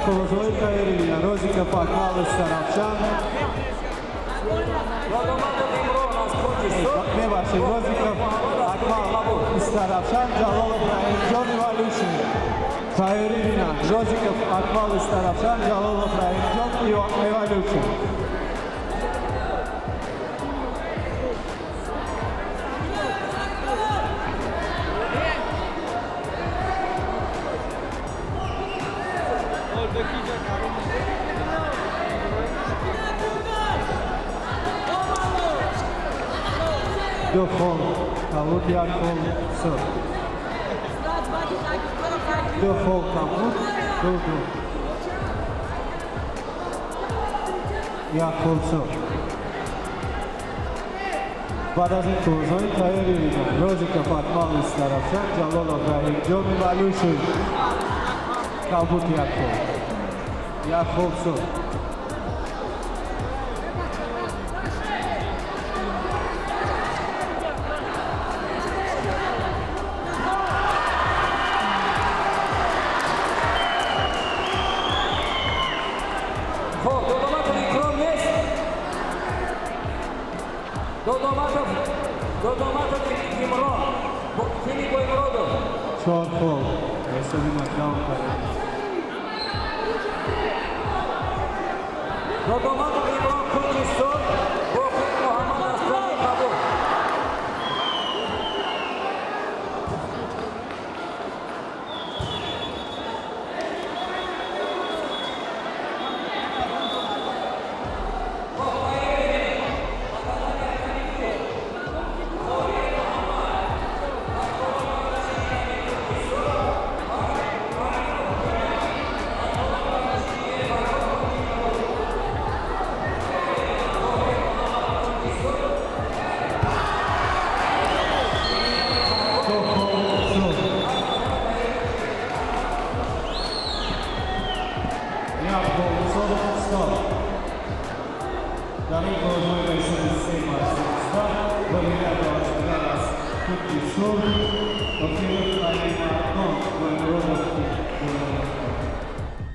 Қовозҳои тайёрӣ Розиков Акмал Истаравшан. Додоматов Имрон аз кунҷи сурх. Мебахшед, Розиков Акмал Истаравшан, Ҷалолов Раҳимҷон Ивалюшин. Тайёрӣ бинанд. Розиков Акмал Истаравшан, Ҷалолов Раҳимҷон Ивалюшин. Ду хол кабуд, як хол сурх. Ду хол кабуд, ду, ду, як хол сурх. Баъд аз ин тӯзҳои тайёрӣ бинанд. Розиков Акмал Истаравшан, Ҷалолов Раҳимҷон Ивалюшин. Кабуд, як хол, як хол сурх. Хоб, Додоматов Икром нест. Додоматов, Додоматов Имрон, тими Боймуродов. Чор хол ҳисоби нокдаун кардем. Додоматов Имрон, кунҷи сурх, Боқир Муҳаммад аз кунҷи кабуд. Ду хол сурх, як хол сурх. Стоп. Дар ин бозҳои ба ҳисоби 3-13 ғолибиятро аз дигар аз кунҷи сурх Охиров Алимардон Боймуродов.